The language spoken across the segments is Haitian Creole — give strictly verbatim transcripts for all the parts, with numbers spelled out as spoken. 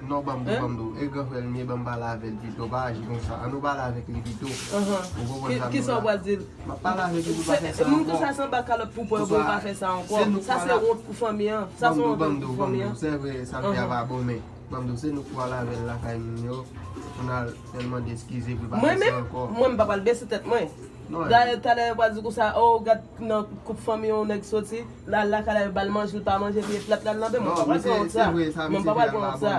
Non, ban m di w, ban m di w. E gran frè l m ye, ban m pale avè l pito. Pa aji konsa. Ann nou pale avèk li pito. Ou konprann sa m di w la? Kisa w pral di l? M ap pale avèk li pou l pa fè sa ankò. Moun konsa se anba kalòt pou pran pou l pa fè sa ankò. Sa se wont pou fanmi an. Sa se wont pou fanmi an. Se vre, sa l fè a pa bon, men ban m di w, se nou k pral avè l lakay moun yo. Pou n al fè l mande eskize pou l pa fè sa ankò. Mwen, mwen, m pa pral bese tèt mwen. Dayè, talè yo pral di konsa, o, gad nan koup fanmi yon nèg soti, l al lakay la, yo ba l manje, l pa manje, epi plat la l nan men mwen. M pa pral pran wont sa. Mwen, m pa pral pran wont sa.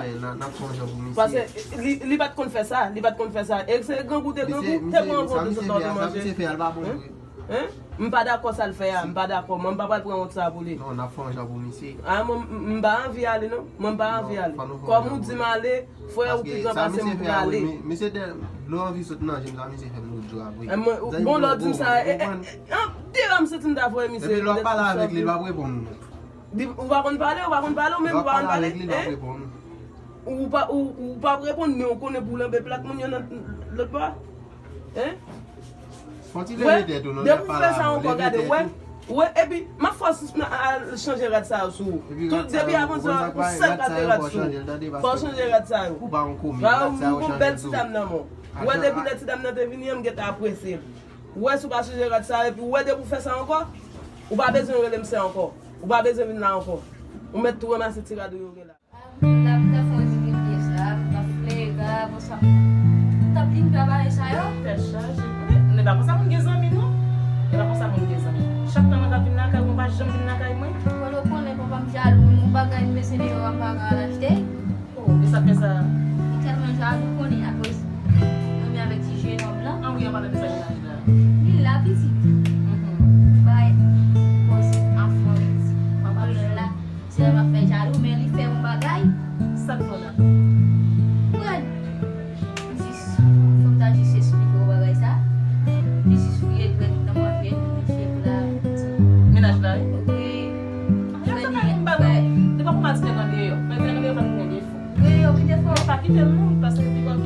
Paske li, li pa t konn fè sa, li pa t konn fè sa. E se grangou te grangou, te pran grangou sot la, te manje. Hein? M pa dakò sa l fè a, m pa dakò. Mwen, m pa pral pran wont sa pou li. Non, n ap fè yon jan pou misye. A, mwen, m, m pa anvi ale, non. Mwen, m pa anvi ale. Kòm ou di m ale, frè ou pi gran pase m pou ale. Misye te, lè w anvi sot nan je m, sa misye fè m lòt jou a vre. Bon, lè w di m sa, e, e, e, an, devan m santi m ta voye misye. Epi lè w ap pale avèk li, l p ap reponn ou. Ou pa konn pale, ou pa konn pale, ou menm ou pa konn pale. Lè w ap pale avèk li, l p ap reponn ou. Ou pa, ou, ou p ap reponn, men ou konnen pou w lenbe plat moun yo nan lòt bò a. Hein? Fon ti leve tèt ou non, depi w fè sa ankò, gade, wè, wè, epi m ap fè w al chanje rad sa yo sou ou. Tout depi avan sa, ou sèl k ap gen rad sou ou. Fò w chanje rad sa yo. Ou pa yon komi, rad sa yo chanje sou ou. Ou gon bèl ti dam nan men w. Wè, depi lè ti dam nan te vini an, m gentan apresye l. Wè, si w pa chanje rad sa yo, epi wè, depi w fè sa ankò, ou pa bezwen rele m sè ankò. Ou pa bezwen vin la ankò. Ou mèt tou ranmase ti rad ou yo gen la. La, m ta fè yon ti videyo sa, m ta fle, ga, bon sa. M t ap di m pa bagay sa yo. Tèt chaje. Men, men pa konsa moun gen zanmi, non. E pa konsa moun gen zanmi. Chak tan mwen t ap vin lakay ou, ou pa janm vin lakay mwen. Fò w konnen papa m jalou, yon bagay m bezwen deyò a, m pa ka al achte. Oh, e sa k fè sa? Li tèlman jalou, konnen akoz mwen menm avèk ti jenòm lan. Ah wi, an palan de sa, mennaj la. Li la, pitit. Mhm. Bay, koze anfan, pitit. Papa m la. Se lè m ap fè jalou, men li fè yon bagay. Sa k fè w la? Mwen, m jis, fò m ta jis esplike w bagay sa. Li jis fouye dwèt nan manje, li fè pou la. Mennaj la, wi. Wi. Fè li, fè. Li pa pou m al tire nan deyò. Men tire nan deyò pa gen defo. Wi, yo ki defo. Yo pa kite l non, paske li pa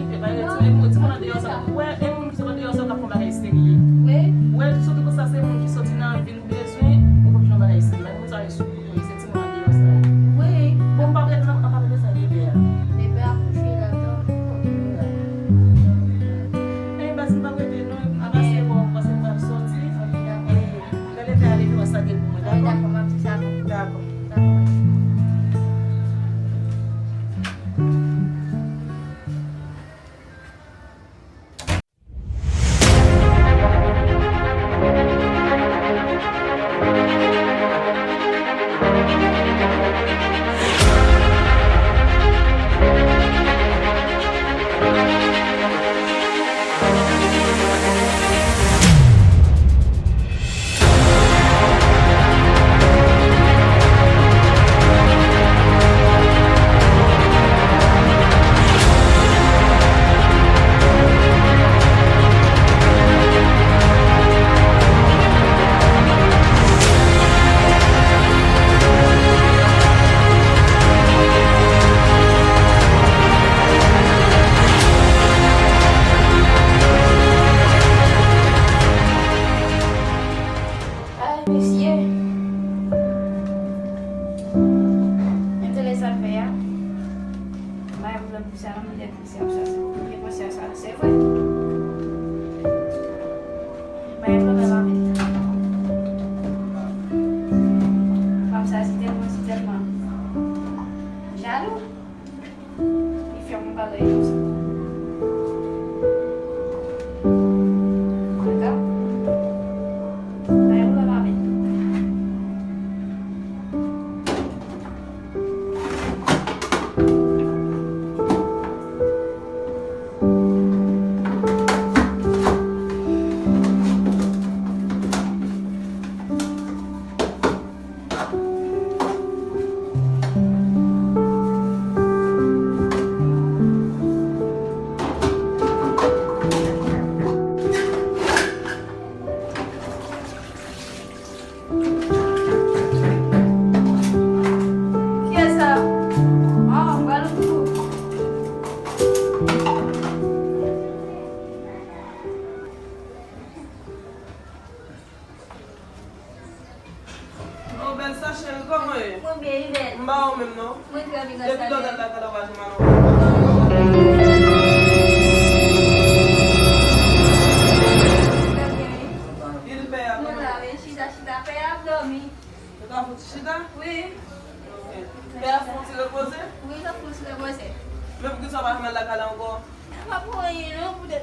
Di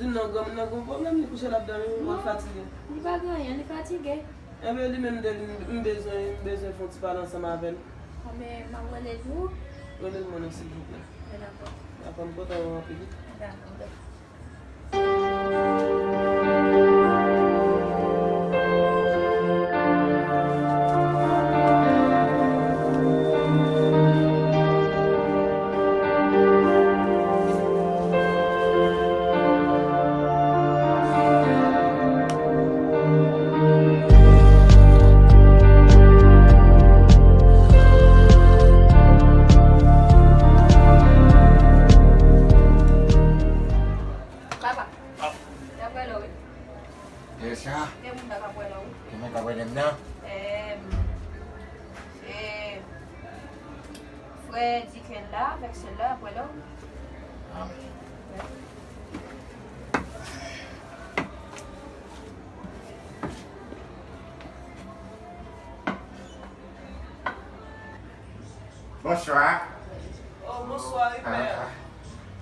m non, granmoun nan gen yon pwoblèm, li kouche l ap dòmi, li fatige. Non, li pa gen anyen, li fatige. Enben, li menm de vin, m bezwen, m bezwen fè yon ti pale ansanm avè l. Enben, m ap rele l pou ou. Rele l mwen non, silvouplè. Dakò. Dakò, m kontan wè w anpil wi. Dakò. Papa, y ap wè lò wi. Kiyès sa? Gen moun la k ap wè lò wi. Gen moun k ap wè lè m nan? Em, se frè Diken la avèk sè l la ap wè lò wi. Ah. Bonswa. Oh, bonswa, wi, pè. Ah, ah.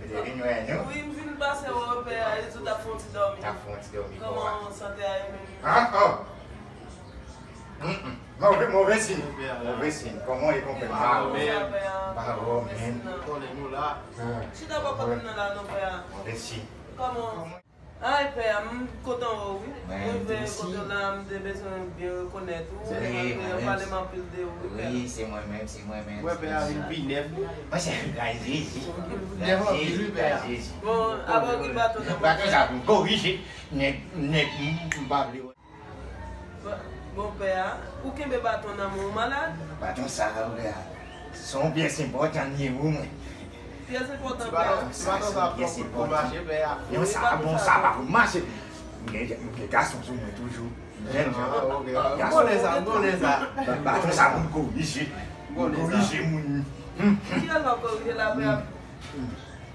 Ou te vin wè nou? Wi, m vin pase wè w, pè a, e di w t ap fè yon ti dòmi. T ap fè yon ti dòmi, kòman? Kòman sante a ye menm? Ah, oh. Mm, mm. Move, move siy. Move siy. Kòman w ye, konpè? M pa wè w menm. M pa wè w menm. Konnen nou la. Ah. Chita bò kote m nan la, non, pè a. Move siy. Kòman? Ay, pè a, m kontan wè w, wi. Mwen rive kote w la, m te bezwen byen rekonèt ou. Wi, mwen menm. Pale m anpil de ou, wi, pè. Wi, se mwen menm, se mwen menm. Mwen, pè a vin pi nèf. Mwen se gras Jezi. Gras Jezi, gras Jezi. Bon, avan w gen baton nan men w. Baton sa pou m korije. Nèg, nèg, m, m pa vle wè. Bon, bon, pè a, ou kenbe baton nan men w, ou malad? Baton sa a, pè a, se yon pyès enpòtan li ye pou mwen. Pyès enpòtan, pè a. Ti baton, ti baton sa a pran pou l mache, pè a. Non, sa a bon, sa a pa pou m mache. M gen, m gen gason sou mwen toujou. M jèn jan. Ah, ok, ok. M konnen sa, m konnen sa. Baton sa a pou m korije. M konnen sa. Korije moun. Ki lè w korije la, pè a?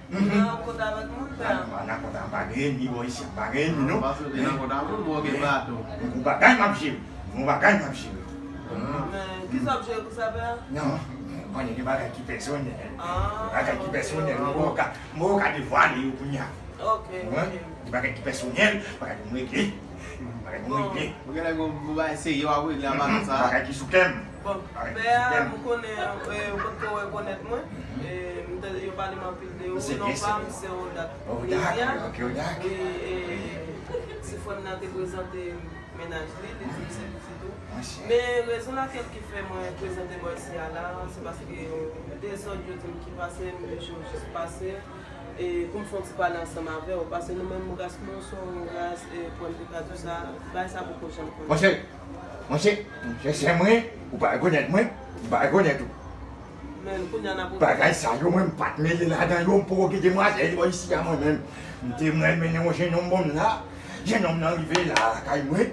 Ou nan kont avèk moun, pè a? M pa nan kont, m pa gen ènmi bò isi, m pa gen ènmi, non. Paske w te nan kont ak moun, mwen w gen baton. Gon bagay m ap jere, gon bagay m ap jere. Men, kisa w ap jere konsa, pè a? Non, konnen gen bagay ki pèsonèl. Ah, bagay ki pèsonèl, m poko ka, m poko ka devwale yo kounye a. Ok, ok. Gen bagay ki pèsonèl, bagay pou m regle. Bagay pou m regle. Bon. Ou genlè gon, gon bagay serye w ap regle a pa konsa. Bagay ki sou kè m. Bon, pè a, m konnen, eh, ou potko rekonèt mwen. Eh, m te, yo pale m anpil de ou, non pa m, se Odat. Odat, ok, Odat. Wi, eh, ti frè m nan te prezante mennaj li, li di m se pitit ou. Men rezon lakèl ki fè mwen prezante bò isi a la, se paske dezòd yo di m ki pase, m jis pase. E pou m fè yon ti pale ansanm avè w, paske nou menm ras nou se yon ras, e kòm m te ka di w sa, bagay sa poko janm konn. Monchè, monchè, monchè, sè mwen, ou pa rekonèt mwen, ou pa rekonèt ou. Men kounye a n ap. Bagay sa yo, mwen, m pa t mele ladan yo, m poko kite mwazel bò isi a mwen menm. M te renmen yon jennonm bon m la, jennonm nan rive la lakay mwen,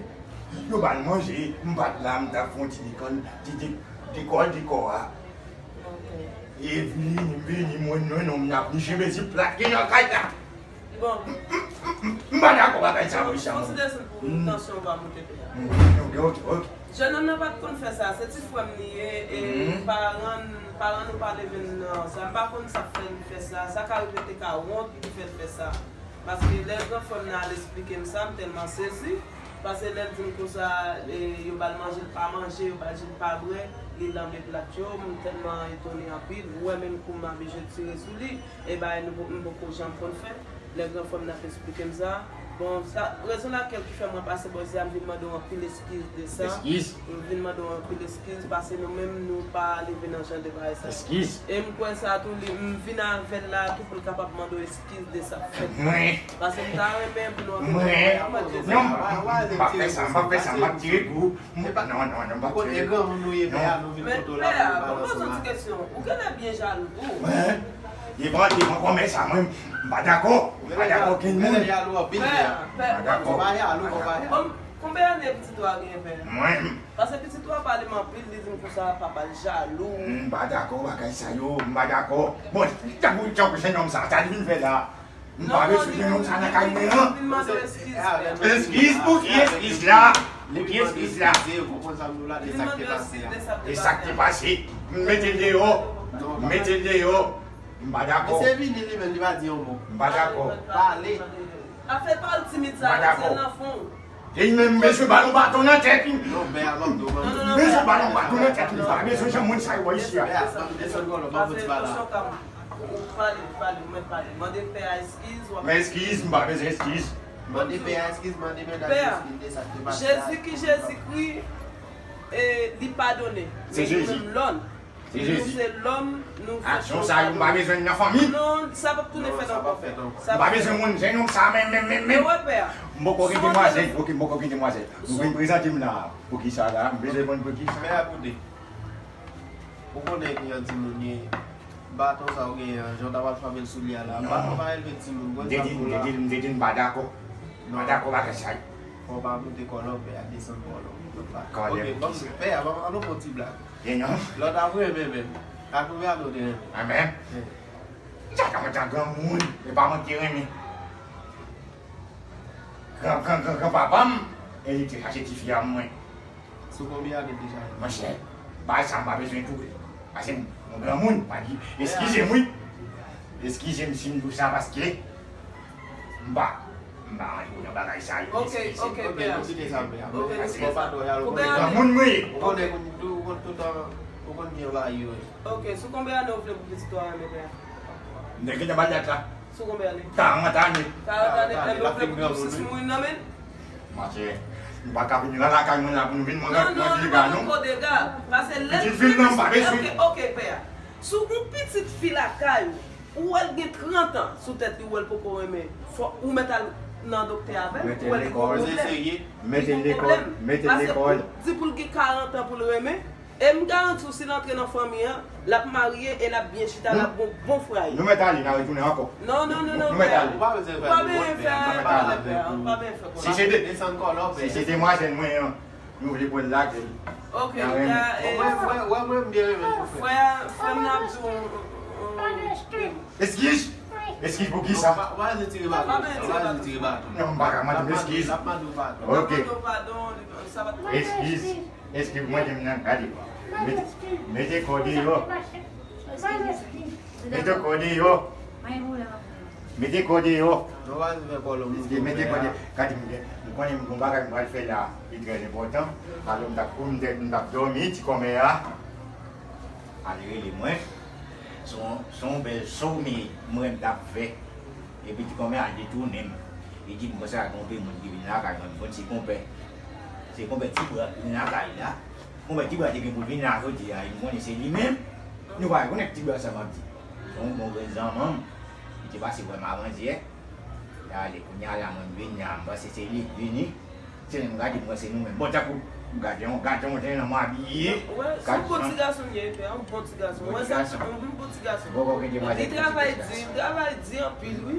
yo ba l manje, m pa t la, m t ap fè yon ti dekonn, ti de-, dekò, dekò a. Ok. E vini, m vini, mwen, non, non, m ap niche mezi plat ki nan kay la. Bon. M, m, m, m pa dakò bagay sa, wi, sa. Fò ti desann pou tansyon w pa monte, pè a. Ok, ok, ok. Jennonm nan pa t konn fè sa, se ti frè m li ye, e paran, paran nou pa leve n nan sa. M pa konn sa k fè l fè sa. Sa ka rive te ka wont ki fè l fè sa. Paske lè gran frè m nan al esplike m sa, m tèlman sezi. Paske lè l di m konsa, e, yo ba l manje, l pa manje, yo ba l je, l pa bwè, li lanbe plat yo, m tèlman etone anpil. Ou wè menm kou m oblije tire sou li, e bagay nou po-, m poko janm konn fè. Lè gran frè m nan ap esplike m sa. Bon, sa, rezon lakèl ki fè mwen pase bò isi a, m vin mande w anpil eskiz de sa. Eskiz? M vin mande w anpil eskiz, paske nou menm, nou pa leve nan jan de bagay sa. Eskiz? E m kwè sa tou, li, m vin avè l la tou pou l kapab mande w eskiz de sa k fèt. Mwen. Paske m ta renmen pou nou antre nan bagay sa. Mwen. Non, m pa fè sa, m pa fè sa, m pa tire kou. Non, non, non, m pa tire kou. Ou konnen granmoun nou ye, pè a, nou vin kote w la pou nou pale ansanm. Men pè a, bon, poze yon ti kesyon. Ou genlè byen jalou tou. Mwen? Devan, devan kòmè sa, mwen, m pa dakò. M pa dakò okenn moun. Ou genlè jalou anpil, pè a. M pa dakò. Ou pa jalou, ou pa jalou. Konbyen ane pitit ou a genyen, pè? Mwen. Paske pitit ou a pale m anpil, li di m konsa papa l jalou. M pa dakò bagay sa yo, m pa dakò. Bon, tankou, tankou jennonm sa, sa li vin fè la. M pa bezwen jennonm sa nan kay mwen an. Eskiz pou ki eskiz la? Pou ki eskiz la? E sa k te pase la? E sa k te pase? M mete l deyò. M mete l deyò. M pa dakò. Misye vini li menm, li pa di yon mo. M pa dakò. Pale. Afè pa l timid sa, Madako. Retire l nan fon. E li menm bezwen ba nou baton nan tèt li. Non, bè a m ap di w, m ap di w. Bezwen ba nou baton nan tèt li. Pa bezwen jan moun sa yo isi a. Bè a, desann kòlò, m ap di w la. Pale, pale, mwen pale. Mande pè a eskiz, w ap Men eskiz, m pa bezwen eskiz. Mande pè a eskiz, mande medam Pè a. Eskiz de sa k te pase. Jezi ki Jezikri, e, li padone. Se Jezi. Nou menm lòn. Se Jezi. Nou se lòm, nou fè Aksyon sa yo, m pa bezwen nan fanmi. Non, sa p ap tounen Non, fèt sa p ankò. ap fèt ankò. Sa M pa bezwen moun, jen nonm sa menm, menm, menm, E menm. wè pè a. M poko gen Sou demwazèl, ane- ok, m poko gen demwazèl. Nou vin prezante m la. Poukisa la? M bezwen konn poukisa. Pè a koute. Ou konnen ki jan timoun ye. Baton sa ou genyen an, jan w ta pral frape l sou li a la. Non. Baton pa elve timoun, M konn te sa di, pou m te la. di, m te di, m pa dakò. M pa dakò bagay sa yo. Fò w pa moute kòlò, pè a desann kòlò. Kòlè Ok, pou bon, kisa? Pè a, ban m alon fon ti blag. Gen non? Lòt ap renmen menm. Ak nou ap nou te renmen. Amèn. Sa ka mwen tan granmoun, e pa mwen ki renmen. Gran, gran, gran, gran papa m, e li te chache ti fi a mwen. Sou konbyen ane deja? Monchè, bagay sa m pa bezwen tou. Paske m yon granmoun, pa di, eskize m wi. Eskize m si m di w sa paske m pa, m pa antre nan bagay sa yo. Ok, ok, Ok, pè a. nou kite sa, pè a. Ok, Bon, nou bon, kite sa. pa dòyal, ou Koubyen konnen ane? Granmoun mwen ye. Ou konnen, ou konnen tout an, ou konnen gen bagay yo ye. Ok, sou konbyen ane ou vle pou pitit ou a renmen pè a? M te gentan ba l dat la. Sou konbyen ane? Karant ane. Karant ane, Karant ane, enben l ou ap vle fin pou tou granmoun, sis wi. Mourin nan men? Monchè, m pa ka vin nan lakay mwen la pou nou vin mwen Non, non, mwen nou dega pa non. poko dega. Paske lè Pitit fi l nan, m pa bezwen. Ok, ok, pè a. Si w gen pitit fi lakay ou, ou wè l gen trant an sou tèt li, ou wè l poko renmen, fò ou mèt al nan doktè avè l, Mete ou wè l gen lekòl. pwoblèm. Serye. Mete Li gen lekòl, pwoblèm. mete Paske lekòl. Pou di pou l gen karant an pou l renmen, e m garanti w, si l antre nan fanmi an, l ap marye e l ap byen chita, l ap gon bon fwaye. Nou mèt ale, n a retounen ankò. Non, non, non, non, Nou mèt pè a. ale. Ou pa bezwen Ou fè pa nou bezwen wont, fè, pè. ou pa bezwen fè kòlè. Si se te, Desann kòlò, pè. si se demwazèl mwen an, nou vle pran l lage l. Ok, Nan renmen. la, eh, Mwen, mwen, mwen, mwen, m byen renmen pou fè. Frè, frè m nan ap di w, w- w- Eskiz? Eskiz pou kisa? Pa, pa retire baton. Pa retire baton. Non, m pa ka mande m eskiz. L ap mande w padon. Ok. Padon, padon, sa pa t Eskiz. Eskiz, mwen menm nan gade. Mete, mete kò deyò. Mete kò deyò. Mete kò deyò. Nou pa vin fè kòlò moun. Eskiz, mete kò deyò. Gade, m, m konnen m gon bagay m pral fè la. Li trè enpòtan. Alò, m t ap, m t, m t ap dòmi, ti kòmè a. Al rele mwen. Se yon, se yon bèl somèy mwen m t ap fè. Epi ti kòmè a detounen m. Li di m konsa, gen yon pil moun ki vin lakay mwen, m konn se konpè. Se konpè Tibra ki vin lakay la. Konpè Tibra te gen pou l vin la jodi a, e m konnen se li menm. Nou pa rekonèt Tibra sa m ap di. Se yon bon grenn zanmanm. Li te pase wè m avandyè. Li ale, kounye a la, mwen m vin la, m panse se li k vini. Se lè m gade, m wè se nou menm. Bon, tankou, gade yon, gade yon jan m abiye. Wè, se yon bon ti gason m ye, pè, yon bon ti gason. Wè sa, yon bon ti gason. Bon, bon, gen demwazèl. Li travay di, li travay di anpil, wi.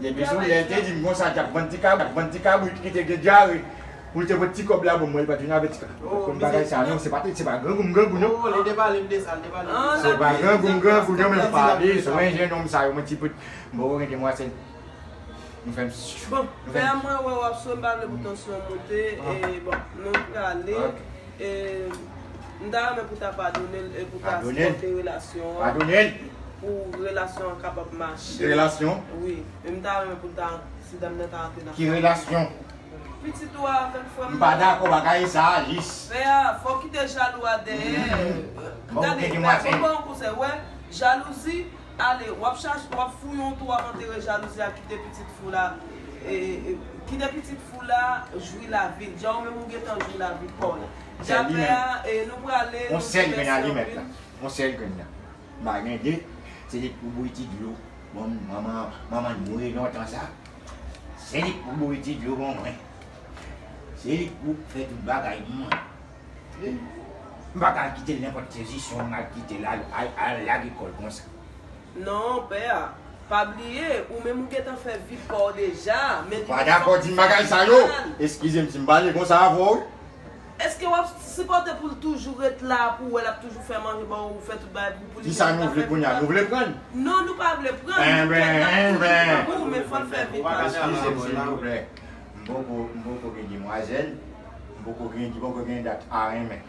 Depi sou lè l te di m konsa, t ap vann ti kabrit, t ap vann ti kabrit ki te gen dyare. Pou l te pran ti kòb la, bon, mwen, li pa t vin avè ti kabrit. Konn bagay sa, non, se pa, se pa grangou m grangou, non. Oh, li te pale m de sa, li te pale m de sa. Se pa grangou m grangou, non, men m pale, se yon jennonm sa, yo, mwen ti pout, m poko gen demwazèl. Nou fè m. Bon, pè a, mwen wè w ap swe, m pa vle pou tansyon an monte. E bon, nou prale. E, m ta renmen pou ta padone l e pou ta sipòte relasyon an. Pou relasyon an kapab mache. Relasyon? Wi. E m ta renmen pou ta, si dam nan ta antre nan fanmi an. Ki relasyon? Pitit ou a avèk frè m. M pa dakò bagay sa a, jis. Pè a, fò w kite jalou a dèyè. Gade, pè a, mwen ba w yon konsèy, wè, jalouzi, ale, w ap chache, w ap fouye yon twou, w ap antere jalouzi a, kite pitit fi w la, e, e, kite pitit fi w la jwi lavi l. Dja ou menm ou gentan jwi lavi pa w la. Dja pè a, e, nou prale, nou di mèsi anpil. Yon sèl grenn la. M pa gen de. Se li k pou bouyi ti dlo. Bon, manman, manman l mouri lontan sa. Se li k pou bouyi ti dlo ban mwen. Se li k pou fè tout bagay pou mwen. M pa ka al kite l nenpòt pozisyon, m al kite l al, al, al lage kò l konsa. Non, pè a. Pa bliye, ou menm ou gentan fè vi pa w deja, men li Pa dakò di m bagay sa yo. Eskize m si m pale konsa avè w, wi. Èske w ap sipòte pou l toujou ret la, pou w wè l ap toujou fè manje ba w, fè tout bagay pou, pou li? Kisa nou vle kounye a? Nou vle pran l? Non, nou pa vle pran l. Enben, enben. Pou, men fò l fè vi pa l. Eskize m, silvouplè. M poko, m poko gen demwazèl. M poko gen, m poko gen dat a renmen.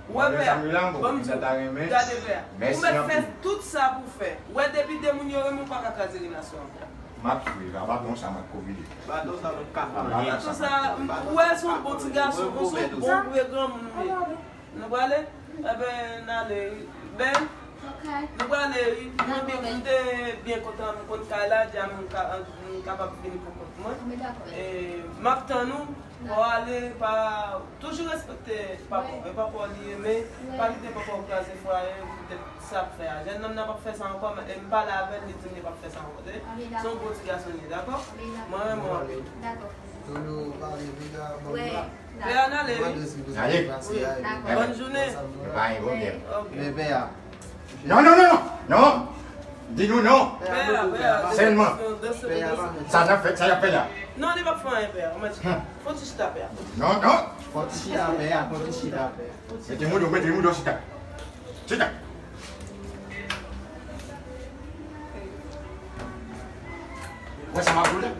Wè, pè, ban m di w, gade, pè, ou mèt fè tout sa pou w fè. Ou wè, depi de moun yo renmen, ou pa ka kraze relasyon an, pè. M ap swiv, a baton sa m ap kovide. Baton sa m ap kapa. Baton sa, ou wè, se yon bon ti gason, se yon bon vye granmoun ou ye. Nou prale? Enben, n ale wi. Ben, nou prale wi. Mwen byen, m te byen kontan, m konn kay la, dja m ka, m kapab vini pou kont mwen. E, m ap tann ou. Bon, ale, pa, toujou respekte papa w. E papa w li ye, men pa kite papa w kraze fwaye poutèt sa ap fè a. Jèn nonm nan p ap fè sa ankò, men, e m pale avè l, li di m li p ap fè sa ankò, tande? Se yon bon ti gason li ye, dakò? Mwen renmen w anpil. Pè a n ale wi. Ale. Bòn jounen. Yo pa gen pwoblèm. Ok. Men pè a. Non, non, non, non, non. Di nou non. Pè a, pè a. Sèlman. Sa n ap fè, sa y ap fè la. Non, li p ap fè anyen, pè a. Mwen di, fò ti chita, pè a. Non, non. Fò ti chita, pè a, fò ti chita, pè a. Mete moun yo, mete moun yo chita. Chita. Wè sa m ap di w la?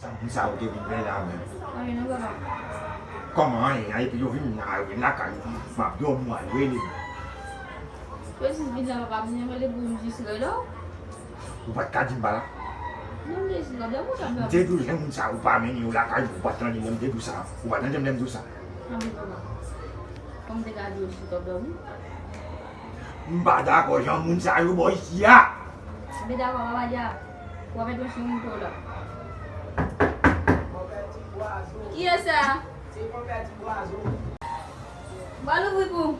Sa moun sa yo te vin fè la menm? Anyen non, papa. Kòman anyen an? Epi yo vin la, yo vin lakay mwen, m ap dòmi, yo rele m. Yo jis vin la, papa, m te rele pou m jis rele w. Ou pa t ka di m pa la? Non, m te jis rele w, m te di w jan moun sa yo pa mennen yo lakay mwen, ou pa t tande lè m te di w sa? Ou pa tande m lè m di w sa? Anben, papa. Kòman m te ka di w jis w t ap dòmi? M pa dakò jan moun sa yo bò isi a. M te dakò, papa djab. W ap mete yon chimon pou w la. Kiyès sa? M a louvri pou ou.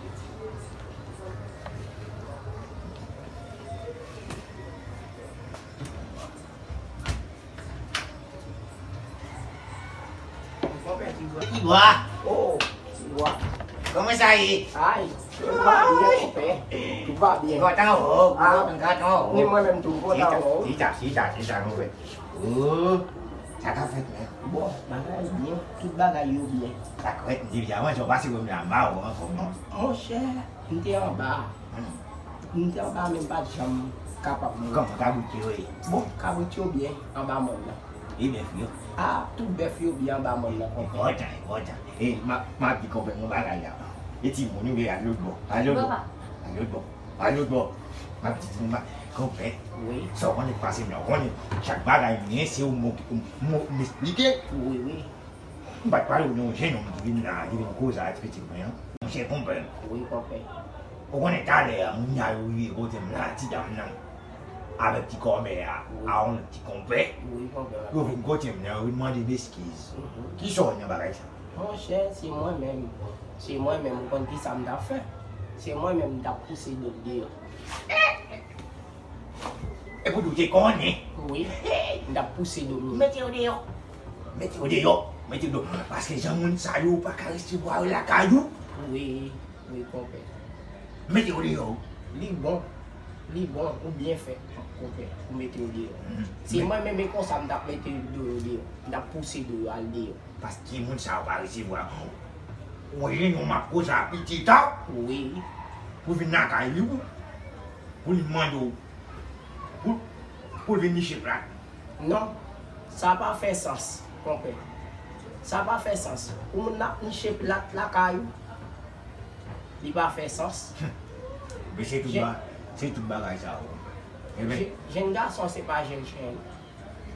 Tibwa. Oh, Tibwa. Kòman sa ye? Ay, tout va byen, konpè. Tout va byen. Kontan wè w, kontan wè w. Ni mwen menm tou, kontan wè w. Chita, chita, chita, chita, konpè. Oh, sa k ap fèt menm? Bon, bagay byen, tout bagay yo byen. Sa k fèt, m di, jan w pase wè m la, m pa wè w ankò, non. Monchè, m te anba. Hmm. M te anba, men m pa t janm kapab monte. Kòman kabrit yo ye? Bon, kabrit yo byen anba mòn nan. E bèf yo? A, tout bèf yo byen anba mòn nan, konpè. Enpòtan, enpòtan. E, m ap, m ap di konpè yon bagay la. E timoun yo, al lòt bò. Al lòt bò. Al lòt bò. Al lòt bò. M ap di timoun, konpè. Wi. Sa w konnen k pase m la, w konnen chak bagay m gen, se ou m, m, m, m esplike. Wi, wi. M pa t pale w de yon jennonm ki vin la, ki vin koze ak pitit mwen an. Monchè konpè. Wi, konpè. Ou konnen talè a, moun sa yo rive kote m la, ti dam nan, avèk ti kòmè a, wi, a yon lòt ti konpè. Wi, konpè. Yo vin kote m la, yo vin mande m eskiz. Mhm. Kisa w wè nan bagay sa? Monchè, se mwen menm. Se mwen menm, ou konn kisa m t ap fè? Se mwen menm, m t ap pouse do l deyò. Epi w te konnen. Wi. M t ap pouse do m. Mete yo deyò. Mete yo deyò. Mete yo deyò. Paske jan moun sa yo pa ka resevwa yo lakay ou. Wi, wi, konpè. Mete yo deyò. Li bon. Li bon. Ou byen fè, konpè, pou mete yo deyò. Mhm. Se mwen menm, e konsa m t ap mete do yo deyò. M t ap pouse do yo al deyò. Paske moun sa yo pa resevwa. Ou wè jan m ap koze a pitit a? Wi. Pou vin lakay li pou, pou li mande w pou, pou l vin niche plat. Non, sa pa fè sans, konpè. Sa pa fè sans. Pou moun ap niche plat lakay ou, li pa fè sans. Men se tout ba-, se tout bagay sa yo. Enben, je-, jenn gason se pa jenn chen.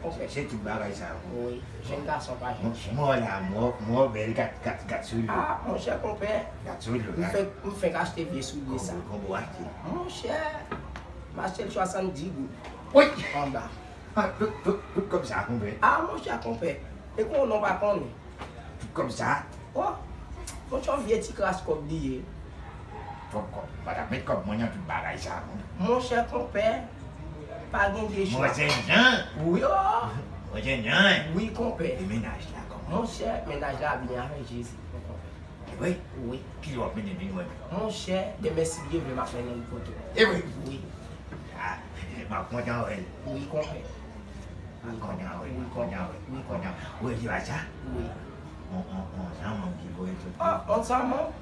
Konpè. Se tout bagay sa yo. Wi, jenn gason pa jenn chen. Mwen la, mwen, mwen bèl, gad, gad, gad soulye. A, monchè, konpè. Gad soulye. M fenk, m fenk achte vye soulye sa. Konbyen, konbyen w achte? Monchè, m achte l swasanndis goud. Wi! Anba. A, tout, tout, tout kòb sa, konpè. A, monchè, konpè. E konnen w pa konnen. Tout kòb sa? O, monchè, yon vye ti kras kòb li ye. Twòp kòb. Pa t ap met kòb mwen nan tout bagay sa, non. Monchè, konpè, pa gen de chwa. Monchè Jan. Wi, o. Monchè Jan. Wi, konpè. E mennaj la, kòman? Monchè, mennaj la byen avèk Jezi, konpè. E vre? Wi. Kilè w ap mennen l vin wè m? Monchè, demen, si Dye vle, m ap mennen l kote w. E vre? Wi. Ah, m ap kontan wè l. Wi, konpè. M ap kontan wè l, m ap kontan wè l, m ap kontan wè l. Ou wè ki bagay sa? Wi. On, on, on zanmanm ki voye l sot. Ah, on zanmanm?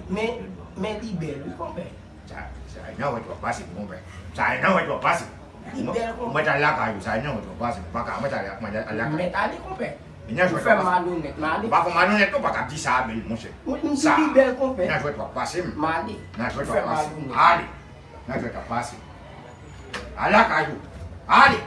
Men, men li bèl, wi, konpè. Sa, sa nan wè twòp pase m, konpè. Sa nan wè twòp pase m. Li bèl, konpè. Mwen t al lakay ou, sa nan wè twòp pase m. Pa ka, mwen t al, mwen t al lakay. Mèt ale, konpè. Ou fè malonèt, m ale. Ou pa fè malonèt, non, pa ka di sa, bèl, monchè. Ou, m di li bèl, konpè. Nan jwèt w ap pase m. M ale. Nan jwèt w ap pase m. Ale. Nan jwèt w ap pase m. Al lakay ou. Ale.